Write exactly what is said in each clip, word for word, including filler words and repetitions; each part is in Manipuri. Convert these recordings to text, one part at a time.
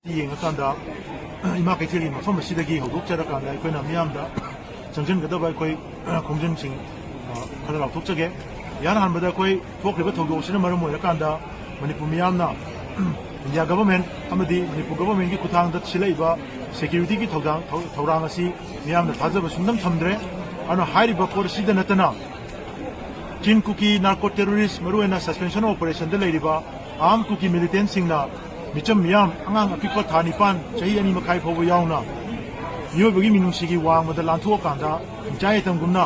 ꯌꯦꯡꯉꯀꯥꯟꯗ ꯏꯃꯥ ꯀꯩꯊꯦꯜꯒꯤ ꯃꯐꯝ ꯑꯁꯤꯗꯒꯤ ꯍꯧꯗꯣꯛꯆꯔꯀꯥꯟꯗ ꯑꯩꯈꯣꯏꯅ ꯃꯤꯌꯥꯝꯗ ꯆꯪꯁꯤꯟꯒꯗꯕ ꯑꯩꯈꯣꯏ ꯈꯣꯡꯖꯪꯁꯤꯡ, ꯑ, ꯈꯔ ꯂꯥꯎꯊꯣꯛꯆꯒꯦ꯫ ꯏꯍꯥꯟ ꯍꯥꯟꯕꯗ ꯑꯩꯈꯣꯏ ꯊꯣꯛꯈ꯭ꯔꯤꯕ ꯊꯧꯗꯣꯛ ꯑꯁꯤꯅ ꯃꯔꯝ ꯑꯣꯏꯔꯀꯥꯟꯗ ꯃꯅꯤꯄꯨꯔ ꯃꯤꯌꯥꯝꯅ ꯏꯟꯗꯤꯌꯥ ꯒꯚꯔꯟꯃꯦꯟꯠ ꯑꯃꯗꯤ ꯃꯅꯤꯄꯨꯔ ꯒꯚꯔꯟꯃꯦꯟꯠꯀꯤ ꯈꯨꯠꯊꯥꯡꯗ ꯁꯤꯜꯂꯛꯏꯕ ꯁꯦꯀ꯭ꯌꯨꯔꯤꯇꯤꯒꯤ ꯊꯧꯗꯥꯡ, ꯊꯧ-, ꯊꯧꯔꯥꯡ ꯑꯁꯤ ꯃꯤꯌꯥꯝꯅ ꯊꯥꯖꯕ ꯁꯨꯡꯊꯝ ꯊꯝꯗ꯭ꯔꯦ꯫ ꯑꯗꯨꯅ ꯍꯥꯏꯔꯤꯕ ꯄꯣꯠ ꯑꯁꯤꯗ ꯅꯠꯇꯅ ꯆꯤꯟ ꯀꯨꯀꯤ ꯅꯥꯔꯀꯣ ꯇꯦꯔꯣꯔꯤꯁ, ꯃꯔꯨꯑꯣꯏꯅ ꯁꯁꯄꯦꯟꯁꯟ ꯑꯣꯄꯔꯦꯁꯟꯗ ꯂꯩꯔꯤꯕ ꯑꯥꯔꯝ ꯀꯨꯀꯤ ꯃꯤꯂꯤꯇꯦꯟꯠꯁꯤꯡꯅ ꯃꯤꯆꯝ ꯃꯤꯌꯥꯝ, ꯑꯉꯥꯡ ꯑꯄꯤꯛꯄ ꯊꯥ ꯅꯤꯄꯥꯟ, ꯆꯍꯤ ꯑꯅꯤ ꯃꯈꯥꯏ ꯐꯥꯎꯕ ꯌꯥꯎꯅ ꯃꯤꯑꯣꯏꯕꯒꯤ ꯃꯤꯅꯨꯡꯁꯤꯒꯤ ꯋꯥꯡꯃꯗ ꯂꯥꯟꯊꯣꯛꯑꯀꯥꯟꯗ ꯍꯤꯡꯆꯥꯏ ꯌꯥꯏꯇꯝꯒꯨꯝꯅ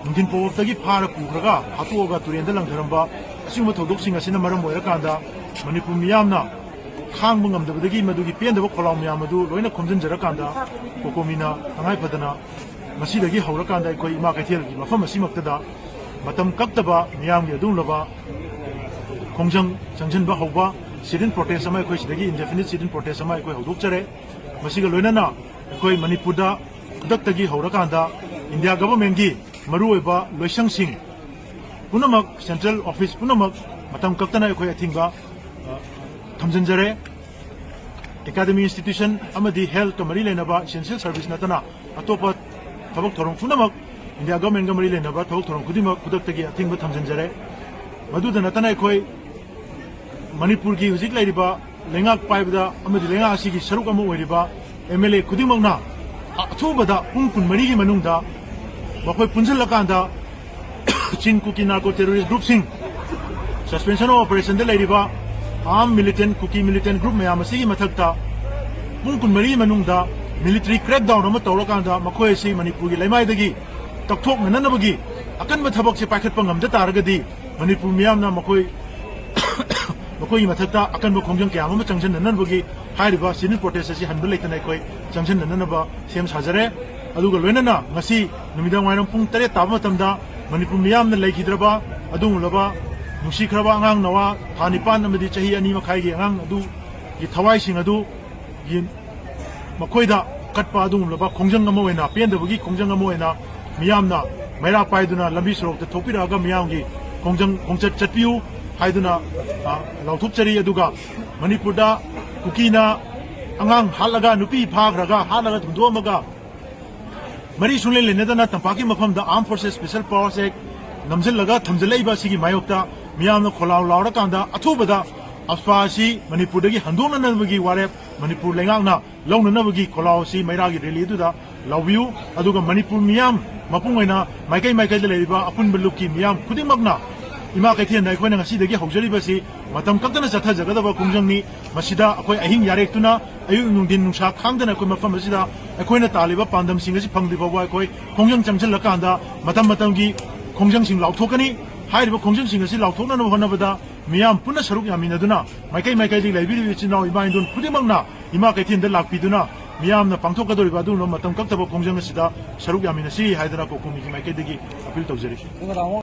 ꯅꯨꯡꯊꯤꯟ ꯐꯥꯎꯕꯗꯒꯤ ꯐꯥꯔ ꯄꯨꯈ꯭ꯔꯒ ꯍꯥꯠꯇꯣꯛꯑꯒ ꯇꯨꯔꯦꯟꯗ ꯂꯪꯊꯔꯝꯕ ꯑꯁꯤꯒꯨꯝꯕ ꯊꯧꯗꯣꯛꯁꯤꯡ ꯑꯁꯤꯅ ꯃꯔꯝ ꯑꯣꯏꯔꯀꯥꯟꯗ ꯃꯅꯤꯄꯨꯔ ꯃꯤꯌꯥꯝꯅ ꯈꯥꯡꯕ ꯉꯝꯗꯕꯗꯒꯤ ꯃꯗꯨꯒꯤ ꯄꯦꯟꯗꯕ ꯈꯣꯜꯂꯥꯎ ꯃꯌꯥꯝ ꯑꯗꯨ ꯂꯣꯏꯅ ꯈꯣꯝꯖꯤꯟꯖꯔꯀꯥꯟꯗ ꯀꯣꯀꯣꯃꯤꯅ ꯇꯉꯥꯏ ꯐꯗꯅ ꯉꯁꯤꯗꯒꯤ ꯍꯧꯔꯀꯥꯟꯗ ꯑꯩꯈꯣꯏ ꯏꯃꯥ ꯀꯩꯊꯦꯜꯒꯤ ꯃꯐꯝ ꯑꯁꯤꯃꯛꯇꯗ ꯃꯇꯝ ꯀꯛꯇꯕ ꯃꯤꯌꯥꯝꯒꯤ ꯑꯗꯨꯒꯨꯝꯂꯕ ꯈꯣꯡꯖꯪ ꯆꯪꯁꯤꯟꯕ ꯍꯧꯕ, sit-in protest ꯑꯃ, ꯑꯩꯈꯣꯏ ꯁꯤꯗꯒꯤ indefinite sit-in protest ꯑꯃ ꯑꯩꯈꯣꯏ ꯍꯧꯗꯣꯛꯆꯔꯦ꯫ ꯃꯁꯤꯒ ꯂꯣꯏꯅꯅ ꯑꯩꯈꯣꯏ ꯃꯅꯤꯄꯨꯔꯗ ꯈꯨꯗꯛꯇꯒꯤ ꯍꯧꯔꯀꯥꯟꯗ ꯏꯟꯗꯤꯌꯥ ꯒꯚꯔꯟꯃꯦꯟꯠꯀꯤ ꯃꯔꯨꯑꯣꯏꯕ ꯂꯣꯏꯁꯪꯁꯤꯡ ꯄꯨꯝꯅꯃꯛ, ꯁꯦꯟꯇ꯭ꯔꯦꯜ ꯑꯣꯐꯤꯁ ꯄꯨꯝꯅꯃꯛ ꯃꯇꯝ ꯀꯛꯇꯅ ꯑꯩꯈꯣꯏ ꯑꯊꯤꯡꯕ, ꯑ, ꯊꯝꯖꯤꯟꯖꯔꯦ꯫ ꯑꯦꯀꯥꯗꯃꯤ ꯏꯟꯁꯇꯤꯇ꯭ꯌꯨꯁꯟ ꯑꯃꯗꯤ ꯍꯦꯜꯊꯀ ꯃꯔꯤ ꯂꯩꯅꯕ ꯏꯁꯦꯟꯁꯤꯌꯦꯜ ꯁꯔꯚꯤꯁ ꯅꯠꯇꯅ ꯑꯇꯣꯞꯄ ꯊꯕꯛ ꯊꯧꯔꯝ ꯄꯨꯝꯅꯃꯛ, ꯏꯟꯗꯤꯌꯥ ꯒꯚꯔꯟꯃꯦꯟꯠꯀ ꯃꯔꯤ ꯂꯩꯅꯕ ꯊꯕꯛ ꯊꯧꯔꯝ ꯈꯨꯗꯤꯡꯃꯛ ꯈꯨꯗꯛꯇꯒꯤ ꯑꯊꯤꯡꯕ ꯊꯝꯖꯤꯟꯖꯔꯦ꯫ ꯃꯗꯨꯗ ꯅꯠꯇꯅ ꯑꯩꯈꯣꯏ ꯃꯅꯤꯄꯨꯔꯒꯤ ꯍꯧꯖꯤꯛ ꯂꯩꯔꯤꯕ ꯂꯩꯉꯥꯛ ꯄꯥꯏꯕꯗ ꯑꯃꯗꯤ ꯂꯩꯉꯥꯛ ꯑꯁꯤꯒꯤ ꯁꯔꯨꯛ ꯑꯃ ꯑꯣꯏꯔꯤꯕ ꯑꯦꯝ ꯑꯦꯜ ꯑꯦ ꯈꯨꯗꯤꯡꯃꯛꯅ ꯑꯊꯨꯕꯗ ꯄꯨꯡ ꯀꯨꯟꯃꯔꯤꯒꯤ ꯃꯅꯨꯡꯗ ꯃꯈꯣꯏ ꯄꯨꯟꯁꯤꯜꯂꯀꯥꯟꯗ ꯆꯤꯟ ꯀꯨꯀꯤ ꯅꯥꯔꯀꯣ ꯇꯦꯔꯣꯔꯤꯁ ꯒ꯭ꯔꯨꯞꯁꯤꯡ, ꯁꯁꯄꯦꯟꯁꯟ ꯑꯣꯐ ꯑꯣꯄꯔꯦꯁꯟꯗ ꯂꯩꯔꯤꯕ ꯑꯥꯔꯝ ꯃꯤꯂꯤꯇꯦꯟꯠ, ꯀꯨꯀꯤ ꯃꯤꯂꯤꯇꯦꯟꯠ ꯒ꯭ꯔꯨꯞ ꯃꯌꯥꯝ ꯑꯁꯤꯒꯤ ꯃꯊꯛꯇ ꯄꯨꯡ ꯀꯨꯟꯃꯔꯤ ꯃꯅꯨꯡꯗ ꯃꯤꯂꯤꯇꯔꯤ ꯀ꯭ꯔꯦꯛꯗꯥꯎꯟ ꯑꯃ ꯇꯧꯔꯀꯥꯟꯗ ꯃꯈꯣꯏ ꯑꯁꯤ ꯃꯅꯤꯄꯨꯔꯒꯤ ꯂꯩꯃꯥꯏꯗꯒꯤ ꯀꯛꯊꯣꯛꯅꯅꯕꯒꯤ ꯑꯀꯟꯕ ꯊꯕꯛꯁꯦ ꯄꯥꯏꯈꯠꯄ ꯉꯝꯗ ꯇꯥꯔꯒꯗꯤ ꯃꯅꯤꯄꯨꯔ ꯃꯤꯌꯥꯝꯅ ꯃꯈꯣꯏ, ꯃꯈꯣꯏꯒꯤ ꯃꯊꯛꯇ ꯑꯀꯟꯕ ꯈꯣꯡꯖꯪ ꯀꯌꯥ ꯑꯃ ꯆꯪꯁꯤꯟꯅꯅꯕꯒꯤ ꯍꯥꯏꯔꯤꯕ sit-in protest ꯑꯁꯤ ꯍꯟꯕ ꯂꯩꯇꯅ ꯑꯩꯈꯣꯏ ꯆꯪꯁꯤꯟꯅꯅꯕ ꯁꯦꯝ ꯁꯥꯖꯔꯦ꯫ ꯑꯗꯨꯒ ꯂꯣꯏꯅꯅ ꯉꯁꯤ ꯅꯨꯃꯤꯗꯥꯡ ꯋꯥꯏꯔꯝ ꯄꯨꯡ ꯇꯔꯦꯠ ꯇꯥꯕ ꯃꯇꯝꯗ ꯃꯅꯤꯄꯨꯔ ꯃꯤꯌꯥꯝꯅ ꯂꯩꯈꯤꯗ꯭ꯔꯕ ꯑꯗꯨꯒꯨꯝꯂꯕ ꯅꯨꯡꯁꯤꯈ꯭ꯔꯕ ꯑꯉꯥꯡ ꯅꯋꯥ ꯊꯥ ꯅꯤꯄꯥꯟ ꯑꯃꯗꯤ ꯆꯍꯤ ꯑꯅꯤ ꯃꯈꯥꯏꯒꯤ ꯑꯉꯥꯡ ꯑꯗꯨꯒꯤ ꯊꯋꯥꯏꯁꯤꯡ ꯑꯗꯨꯒꯤ ꯃꯈꯣꯏꯗ ꯀꯠꯄ ꯑꯗꯨꯒꯨꯝꯂꯕ ꯈꯣꯡꯖꯪ ꯑꯃ ꯑꯣꯏꯅ, ꯄꯦꯟꯗꯕꯒꯤ ꯈꯣꯡꯖꯪ ꯑꯃ ꯑꯣꯏꯅ ꯃꯤꯌꯥꯝꯅ ꯃꯩꯔꯥ ꯄꯥꯏꯗꯨꯅ ꯂꯝꯕꯤ ꯁꯣꯔꯣꯛꯇ ꯊꯣꯛꯄꯤꯔꯛꯑꯒ ꯃꯤꯌꯥꯝꯒꯤ ꯈꯣꯡꯖꯪ ꯈꯣꯡꯆꯠ ꯆꯠꯄꯤꯌꯨ ꯍꯥꯏꯗꯨꯅ, ꯑ, ꯂꯥꯎꯊꯣꯛꯆꯔꯤ꯫ ꯑꯗꯨꯒ ꯃꯅꯤꯄꯨꯔꯗ ꯀꯨꯀꯤꯅ ꯑꯉꯥꯡ ꯍꯥꯠꯂꯒ, ꯅꯨꯄꯤ ꯐꯥꯈ꯭ꯔꯒ, ꯍꯥꯠꯂꯒ ꯊꯨꯝꯗꯣꯛꯑꯝꯃꯒ, ꯃꯔꯤ ꯁꯨꯡꯂꯩ ꯂꯩꯅꯗꯅ ꯇꯝꯄꯥꯛꯀꯤ ꯃꯐꯝꯗ Armed Forces Special Powers Act ꯅꯝꯁꯤꯜꯂꯒ ꯊꯝꯖꯤꯜꯂꯛꯏꯕ ꯑꯁꯤꯒꯤ ꯃꯥꯌꯣꯛꯇ ꯃꯤꯌꯥꯝꯅ ꯈꯣꯜꯂꯥꯎ ꯂꯥꯎꯔꯀꯥꯟꯗ ꯑꯊꯨꯕꯗ AFSPA ꯑꯁꯤ ꯃꯅꯤꯄꯨꯔꯗꯒꯤ ꯍꯟꯗꯣꯛꯅꯅꯕꯒꯤ ꯋꯥꯔꯦꯞ ꯃꯅꯤꯄꯨꯔ ꯂꯩꯉꯥꯛꯅ ꯂꯧꯅꯅꯕꯒꯤ ꯈꯣꯜꯂꯥꯎ ꯑꯁꯤ ꯃꯩꯔꯥꯒꯤ rally ꯑꯗꯨꯗ ꯂꯥꯎꯕꯤꯌꯨ꯫ ꯑꯗꯨꯒ ꯃꯅꯤꯄꯨꯔ ꯃꯤꯌꯥꯝ ꯃꯄꯨꯡ ꯑꯣꯏꯅ ꯃꯥꯏꯀꯩ ꯃꯥꯏꯀꯩꯗ ꯂꯩꯔꯤꯕ ꯑꯄꯨꯟꯕ ꯂꯨꯞꯀꯤ ꯃꯤꯌꯥꯝ ꯈꯨꯗꯤꯡꯃꯛꯅ ꯏꯃꯥ ꯀꯩꯊꯦꯜꯗ ꯑꯩꯈꯣꯏꯅ ꯉꯁꯤꯗꯒꯤ ꯍꯧꯖꯔꯤꯕꯁꯤ ꯃꯇꯝ ꯀꯛꯇꯅ ꯆꯠꯊꯖꯒꯗꯕ ꯈꯣꯡꯖꯪꯅꯤ꯫ ꯃꯁꯤꯗ ꯑꯩꯈꯣꯏ ꯑꯍꯤꯡ ꯌꯥꯔꯦꯛꯇꯨꯅ, ꯑꯌꯨꯛ ꯅꯨꯡꯊꯤꯟ ꯅꯨꯡꯁꯥ ꯈꯥꯡꯗꯅ ꯑꯩꯈꯣꯏ ꯃꯐꯝ ꯑꯁꯤꯗ ꯑꯩꯈꯣꯏꯅ ꯇꯥꯜꯂꯤꯕ ꯄꯥꯟꯗꯝꯁꯤꯡ ꯑꯁꯤ ꯐꯪꯗ꯭ꯔꯤ ꯐꯥꯎꯕ ꯑꯩꯈꯣꯏ ꯈꯣꯡꯖꯪ ꯆꯪꯁꯤꯜꯂꯀꯥꯟꯗ ꯃꯇꯝ ꯃꯇꯝꯒꯤ ꯈꯣꯡꯖꯪꯁꯤꯡ ꯂꯥꯎꯊꯣꯛꯀꯅꯤ꯫ ꯍꯥꯏꯔꯤꯕ ꯈꯣꯡꯖꯪꯁꯤꯡ ꯑꯁꯤ ꯂꯥꯎꯊꯣꯛꯅꯅꯕ ꯍꯣꯠꯅꯕꯗ ꯃꯤꯌꯥꯝ ꯄꯨꯟꯅ ꯁꯔꯨꯛ ꯌꯥꯃꯤꯟꯅꯗꯨꯅ, ꯃꯥꯏꯀꯩ ꯃꯥꯏꯀꯩꯗꯒꯤ ꯂꯩꯕꯤꯔꯤꯕ ꯏꯆꯤꯟ ꯏꯅꯥꯎ ꯏꯃꯥ ꯏꯟꯗꯣꯟ ꯈꯨꯗꯤꯡꯃꯛꯅ ꯏꯃꯥ ꯀꯩꯊꯦꯜꯗ ꯂꯥꯛꯄꯤꯗꯨꯅ, ꯃꯤꯌꯥꯝꯅ ꯄꯥꯡꯊꯣꯛꯀꯗꯧꯔꯤꯕ ꯑꯗꯨꯒꯨꯝꯂꯕ ꯃꯇꯝ ꯀꯛꯇꯕ ꯈꯣꯡꯖꯪ ꯑꯁꯤꯗ ꯁꯔꯨꯛ ꯌꯥꯃꯤꯟꯅꯁꯤ ꯍꯥꯏꯗꯅ ꯀꯣꯀꯣꯃꯤꯒꯤ ꯃꯥꯏꯀꯩꯗꯒꯤ ꯑꯄꯤꯜ ꯇꯧꯖꯔꯤ꯫